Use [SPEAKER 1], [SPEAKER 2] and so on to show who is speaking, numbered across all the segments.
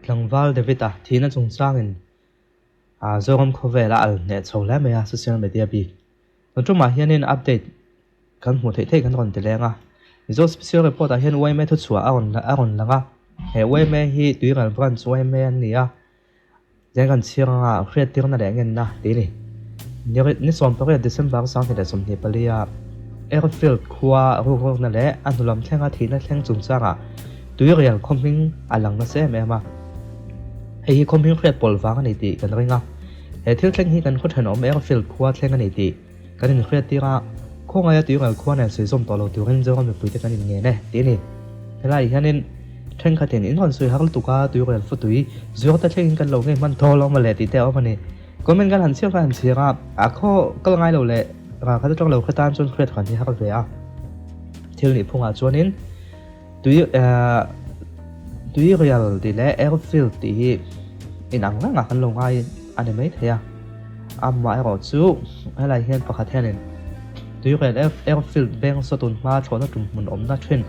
[SPEAKER 1] Tlangval David-a thihna chungchangin Zoram khawvel a al hneh chho hle mai a, social media bik. Tun tumah hianin update kan hmuh theih theih kan rawn ti leng a. Mizo Special Report ah hian yma thuchhuah a rawn a rawn lang a, he yma hi Tuiral Branch yma an ni a, zen kan chhiar anga hriattirna leh ngenna tih a ni. Ni 18 December 2024 a Airfield khua rukrawkna leh a hnulam thlenga thihna thleng chungchangah Tuirial khawhming a lang nasa em em a, hei hi khawhming hriat pawl vang a ni tih kan ring a, he thil thleng hi kan khaw thenawm Airfield khua thleng a ni tih kan inhriat tir a, khawngaia Tuirial khua nen sawi zawm tawh lo turin Zoram mipuite kan inngen e tih a ni. Helaiah hianin thenkhatin in rawn sawi har lutuk a, Tuirial futui zuar te thlengin kan lo ngei hman thaw lo mawle tih te a awm a ni. Comment kan han chhiar kan han chhiar a, a khaw kal ngai lo leh ralkhat atang lo kha tan chuan hriat han hi har ve a. Thil nih phungah chuanin Tui Tuirial tih leh Airfield tih hi inang reng ah kan lo ngai a ni maithei a, amaherawh chu helai hian pakhat hianin Tuirial Airfield veng saw tun hma thlawhna tum hmun awmna thin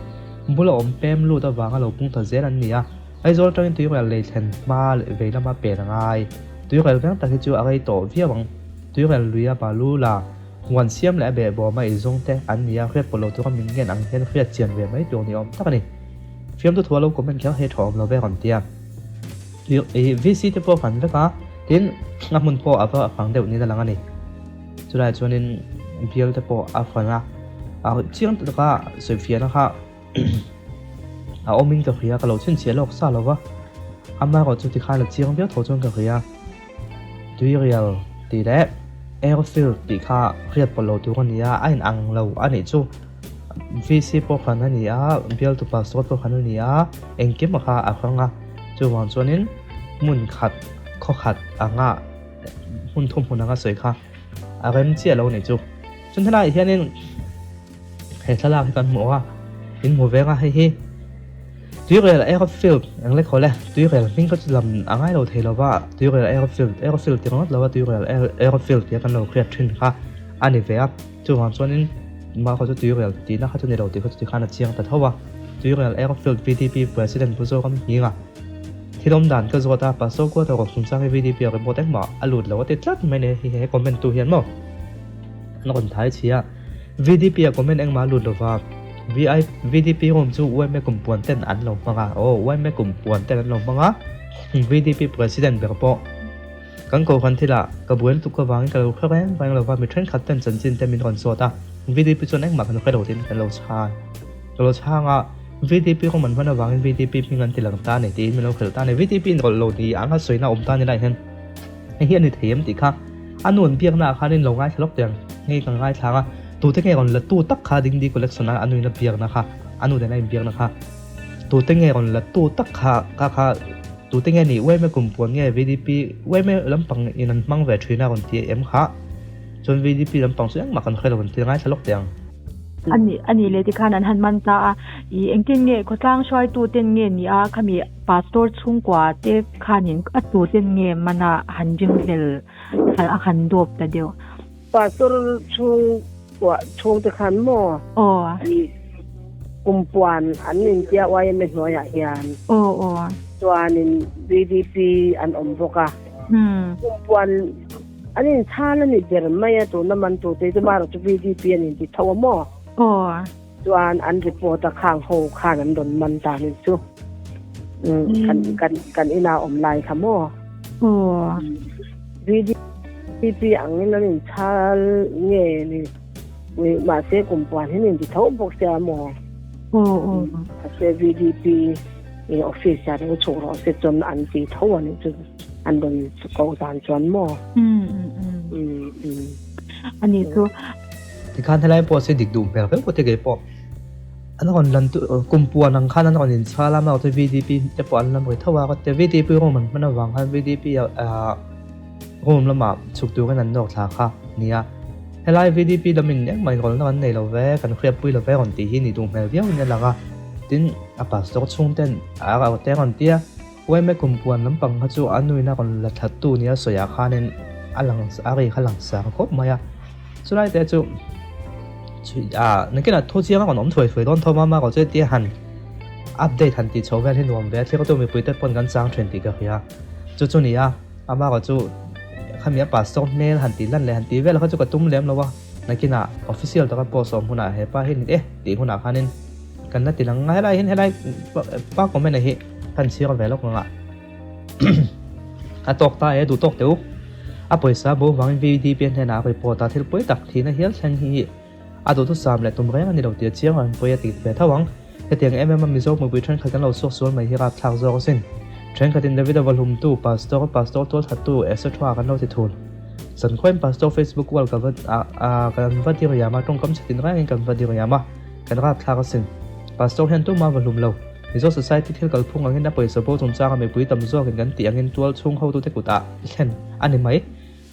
[SPEAKER 1] bula awm pem lut avanga lo pung ta zel an ni a, Aizawl atangin Tuirial lei thlen hma leh vei lama pen a ngai. Tuirial veng tak hi chu a rei tawh viau ang. Tuirial luia balu la. Huan siam leh a behbawm a eizawng te an ni a, hriat pawh lo tura min ngen ang hian hriat chian ve mai tur ni awm tak a ni. Fiamtu thua lo comment kher he tha awm lo ve rawn ti a. VC te pawh fan vek a, tin a hmun pawh a va fang deuh niin a lang a ni. Chulai chuanin bial te pawh a fan a, a chiang taka sawifiahna kha a awmin ka hria, ka lo chhinchhiah lawk sa lo va, amaherawh chu tikhan a chiang viau tho chuan ka hria. Tuirial tih leh Airfield tih kha hriat pawlh lo tur a ni a, a in ang lo a nih chu. VC pawh khan a ni a, bialtu pastor pawh khan a ni a, engkim kha a hrang a. Chuvang chuanin hmun khat, khaw khat anga hmun thum hmun anga sawi kha a rem chiah lo a nih chu. Chuan helaiah hianin He thlalak hi kan hmuh a, in hmu veng a hei hi Tuirel Airfield eng lek haw le Tuirel hming ka chu lam a ngai lo thei lo va Tuirel Airfield Airfield ti ringawt lo a Tuirel Airfield tia kan lo hriat thin kha a ni ve a chuvang chuanin mah khaw chu Tuirel tihna kha chu ni lo tih kha chu tikhan a chiang ta tho a Tuirel Airfield VDP President Pu Zoram Hminga thil awm dan ka zawt a Pastor Quarter of chungchang hi VDP a report engmah a lut lo a ti tlat mai ni he comment tu hian maw an rawn thai chhia. VDP a comment engmah a lut lova, VI VDP room chu yma kum puan ten an lo hmang a, aw yma kum puan ten an lo hmang a, VDP president ber pawh kan kohhran thilah ka buai lutuk avangin ka lo hre reng reng lova, mi thenkhat ten chanchin te min rawn zawt a, VDP chuan engmah kan hre lo tiin kan lo chhan ka lo chhang a, VDP room an hman avangin VDP hming an ti lang ta a ni tiin min lo hrilh ta a ni, VDP in rawlh lo ni ang a sawina awm ta ni lai hian. Hei hi a ni thei em tih kha a nu an biakna ah khanin lo ngaithla lawk teh ang hei ka ngaithla ang a tute nge rawn la tu tak kha dingdi collection a a nuin a biakna kha a nu nena a inbiakna kha tute nge rawn la tu tak kha kha kha tute nge ni uaime kum puan nge VDP uaime lampang in an hmang ve thin a rawn ti em kha chuan VDP lampang chu engmah kan hre lo an ti ngaithla lawk teh ang.
[SPEAKER 2] Ani ani leh tikhan an han man ta a i engtin nge khawtlang hruaitu ten nge ni a khami Pastor chhungkua te khanin a tu ten nge mana han ring hlel a han dawp ta deuh.
[SPEAKER 3] Pastor chhungkua chhung te khan maw?
[SPEAKER 2] Aw.
[SPEAKER 3] Kumpuan an intia yma hnuaiah hian.
[SPEAKER 2] Aw aw.
[SPEAKER 3] Chuanin VDP an awm bawk a. Kumpuan an inchhal a ni ber mai a tuna man tute chu marawh chu VDP an inti tho a maw?
[SPEAKER 2] Aw.
[SPEAKER 3] Chuan an report a khang ho khan an rawn man ta ni chu. Kan kan kan ina awm lai kha maw.
[SPEAKER 2] Aw.
[SPEAKER 3] VDP angin an inchhal nge ni mahse kumpuan hi nin ti tho bawk sia maw.
[SPEAKER 2] Aw aw.
[SPEAKER 3] Mahse VDP office ah lo chhuk rawh se chuan an ti tho a nih chu an rawn koh dan chuan maw.
[SPEAKER 2] Ani chu.
[SPEAKER 1] Tikhan helai pawh se dik duh hmel viau pawh te kei pawh an rawn lan tu kum puan ang khan an rawn inchhal a mahse VDP te pawh an lam ri tho a ka VDP room an hman avang khan VDP ah room lamah chhuk turin an nawk thla kha nia helai VDP lamin engmah inrawlna kan nei lo ve kan hriatpui lo ve rawn tih hi ni duh hmel viau in a lang a tin a pastor chhungten a rau te rawn tia Uaime kum puan lampang kha chu a nuin a rawn la thlat tu nia sawiah khanin a lang a ri kha lang sang khawp mai a. Chulai te chu ah nakinah thu chiang a rawn awm thuai thuai dawn thawm a, amaherawhchu hetia han Update han tih chho vel hi nuam ve a, thlir tu mipui te pawn kan chang thin tih ka hria. Chu chu nia, amah erawh chu khami a pastor hmel han tih lan leh han tih vel kha chu ka tum lem lo a, nakinah official taka post awm hunah he pa hi ni e tih hunah khanin kan la ti lang a, helai hian helai pa comment a hi kan chhiar ve lawk ang a, a tawk ta e duh tawk teh u. A pawisa bo vangin VDP a hnenah a report a, thil pawi tak thihna hial thleng hi. A duhthusam leh tum reng a ni lo tih a chiang ang pawi a ti ve tho ang. Hetiang em em a Mizo mipui thenkhat kan lo chhuak sual mai hi rapthlak zawk asin. Thenkhatin Davida va hlumtu, Pastor, Pastor tualthattu etc kan lo ti thul. Zankhuain Pastor Facebook wall ka va kan va dir riam a, tawngkam chhe tin rengin kan va dir riam a, kan rapthlak asin. Pastor hian tumah va hlum lo. Mizo society thil kalphung angin a pawisa bo chungchanga mipui tam zawkin kan tih angin tual chhung hotute kutah thlen a ni mai.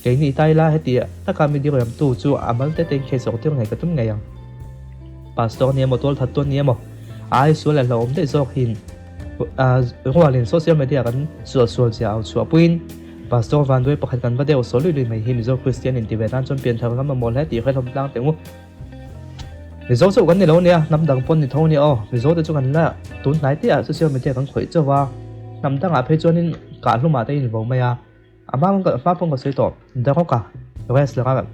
[SPEAKER 1] Keini tai la heti taka mi diriamtu chu a mal te tein khei zawk tir ngei ka tum ngei ang. Pastor ni emaw tualthat tuan ni emaw ai sual leh hlauhawm daih zawk hin rualin social media kan sual sual zia au chhuah puiin Pastor Vanduai pakhat kan va deuh saw lui lui mai hi Mizo Kristian inti ve tan chuan pianthar lam mamawh hle tih hrelhawm tlang teh u. Mizo chauh kan ni lo nia, hnam dang pawn ni tho nia aw. Mizo te chu kan la tun hnai te ah social media kan khawih chauh a, hnam dangah phei chuanin kahhlumah te in vo mai a. A hma pawn hma pawn ka sawi tawh Daroka wrestler a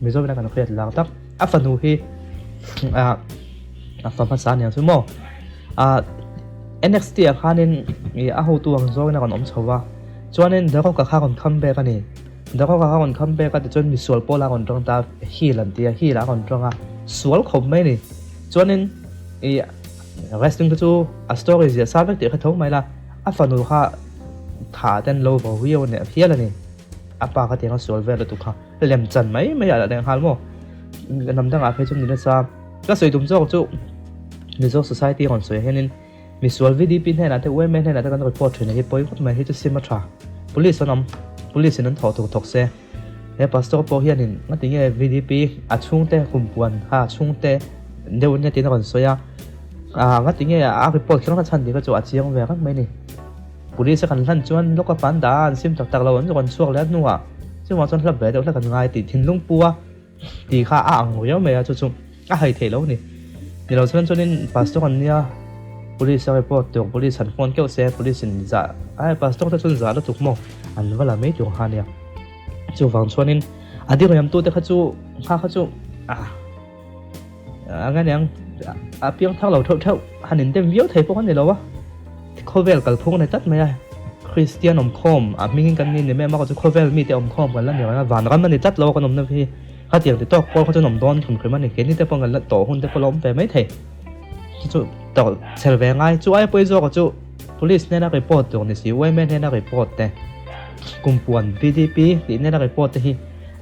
[SPEAKER 1] Mizo in a kan hriat lar tak a fanu hi ah a fa hmasa aniang chu maw ah NXT ah khanin ih a hotu ang zawngin a rawn awm chho va chuanin Daroka kha a rawn come back a ni Daroka kha a rawn come back a tichuan misual pawl a rawn tawng ta heel an ti a heel ah a rawn tawng a sual khawp mai a ni chuanin ih wrestling te chu a story ziah sa vek tih kha tho mai la a fanu kha. Tha ten lo vo viau neh hial a ni. A pa kha tiang a sual vel lutuk kha. Lem chan mai mai ah leh nghal maw. Hnam dangah phei chu ni nasa. Ka sawi tum zawk chu Mizo society rawn sawi hianin misual VDP hnenah te UMA hnenah te kan report thin hi pawi ngawt mai hi chu sim a tha. Police an awm. Police in an thawh thuk thawk se. He pastor pawh hianin ngati nge VDP a chhungte kumpuan kha a chhungte deuh nia tiin a rawn sawi a. Ngati nge a report kher na chhan tih kha chu a chiang ve reng mai ni. Police a kan hlan chuan lawk a pan dah a, an sim tak tak lo, an rawn chhuak leh a hnuah chuvang chuan hlap ve deuh hlek an ngai tih thinlung pu a tih kha a ang riau mai a, chu chu a hai theih lo a ni. Ni lo chuan chuanin pastor an nia police a report tur police han phone keuh se police in zah ai pastor te chuan zah lutuk maw an va la mai tur kha a nia. Chuvang chuanin a diriam tute kha chu kha kha chu ah. A nge niang a piang thar lo theuh theuh han in dem viau thei pawh a ni lo a khawvel kalphung a ni tlat mai a Kristian awmkhawm a hmingin kan ni ni mai a mah chu khawvel mite awmkhawm kan la ni reng a vanram a ni tlat lo a kan awmna hi khatiang ti tawk pawl kha chuan awm dawn hrim hrim a ni keini te pawh kan la tawh hun te pawh la awm ve mai thei chu chu tawrh chhel ve ngai chu ai pawi zawk a chu police hnena report tur ni si yma hnena report te kumpuan VDP tih hnena report te hi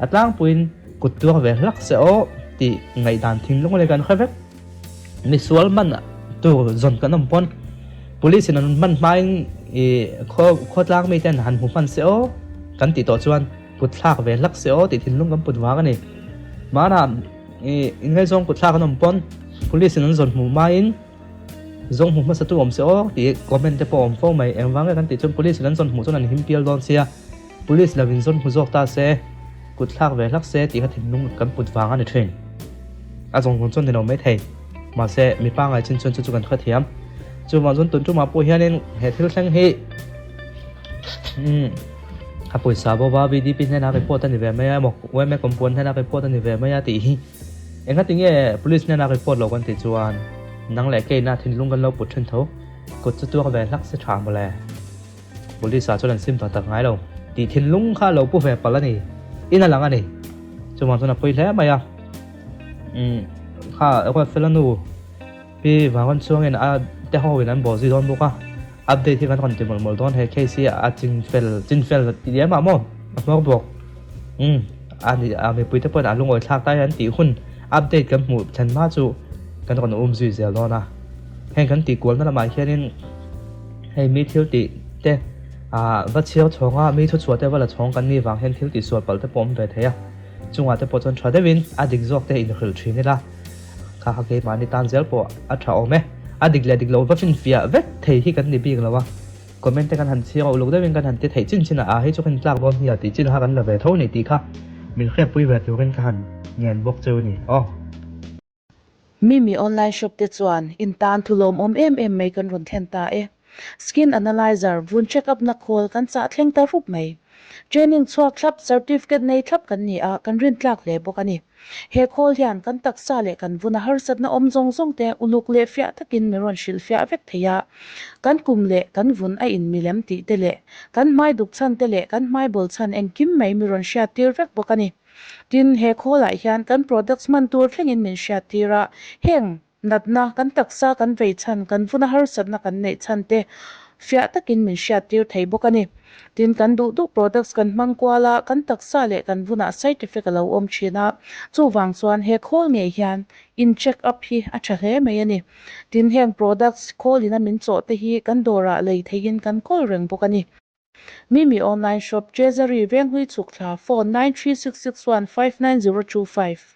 [SPEAKER 1] a tlangpuiin Kut tuar ve hlak se aw tih ngaihdan thinlung leh kan hre vek. Misual man tur zawn kan awm pawn Police in an man hmain i khaw khawtlang mi ten han hmu hman se aw kan tih tawh chuan kut thlak ve hlak se aw tih thinlung kan put vang a ni. Mahna i inngaihzawng kut thlak an awm pawn Police in an zawn hmu hmain zawng hmu hmasa tu awm se aw tih comment te pawh a awm fo mai. Engvang nge kan tih chuan Police in an zawn hmuh chuan an him pial dawn sia. Police lo in zawn hmu zawk ta se, kut thlak ve hlak se tih kha thinlung kan put vang a ni thin. A zawng zawng chuan ni lo mai thei. Mahse, mi pangngai chin chuan chu chu kan hrethiam. Chuvang chuan tun tumah pawh hianin he thil thleng hi umm a pawisa bo va VDP hnenah report a ni ve mai a emaw yma compound hnenah report a ni ve mai a tih hi engati nge police hnenah report lo kan tih chuan nang leh keina thinlung kan lo put thin tho. Kut chu tuak ve hlak se tha mawle. Police ah chuan an sim tak tak ngai lo. Tih thinlung kha a lo pu ve palh a ni. In a lang a ni. Chuvang chuan a pawi hle mai a. Umm kha Ruatfela nu pi Vanrawn chhuangin a te ho in an bawh zui dawn bawk a. Update hi kan rawn ti mawlh mawlh dawn he case hi a chin fel chin fel tih diam ah maw a hmawr bawk. Umm a ni a mipui te pawhin a lungawi thlak tai an tih hun update kan hmuh thlen hma chu kan rawn um zui zel dawn a. Heng kan tih kualna lamah hianin Hei mi thil tih te ah va chhiar chhawng a, mi thuchhuah te va la chhawng kan nih vang hian thil tih sual palh te pawh awm ve thei a, chungah te pawh chuan tha deuhin a dik zawk te inhrilh thin ila, kha kha keimahni tan zel pawh a tha awm e, a dik leh dik loh va finfiah vek thei hi kan ni bik lo a, comment te kan han chhiar a uluk deuhin kan han ti theih chin chin a, ah hei chu kan tlak dawn hi a tih chin kha kan la ve tho ni tih kha min hriatpui ve turin ka han ngen bawk cheu a ni aw.
[SPEAKER 4] Mimi online shop te chuan in tan thu lawmawm em em mai kan rawn thlen ta e. Skin analyzer vun check up na khawl kan chah thleng ta rup mai. Training chhuak thlap, certificate nei thlap kan ni a, kan rintlak hle bawk a ni. He khawl hian kan taksa leh kan vuna harsatna awm zawng zawng te uluk leh fiah takin min rawn hrilh fiah vek thei a. Kan kum leh kan vun a in milem tih te leh kan hmai duk chhan te leh kan hmai bawl chhan engkim mai mi rawn hriat tir vek bawk a ni. Tin, he khawlah hian kan products hman tur thlengin min hriattir a, heng natna, kan taksa kan vei chhan, kan vuna harsatna kan neih chhan te fiah takin min hriattir thei bawk a ni. Tin, kan duh duh products kan hmang kual a, kan taksa leh kan vunah side effect a lo awm thin a, chuvang chuan he khawl ngei hian in check up hi a tha hle mai a ni. Tin, heng products khawlina min chawh te hi kan dawrah lei theihin kan kawl reng bawk a ni. Mimi Online Shop, Treasury, Venghlui Chhukthla, Phone, 93661 59025.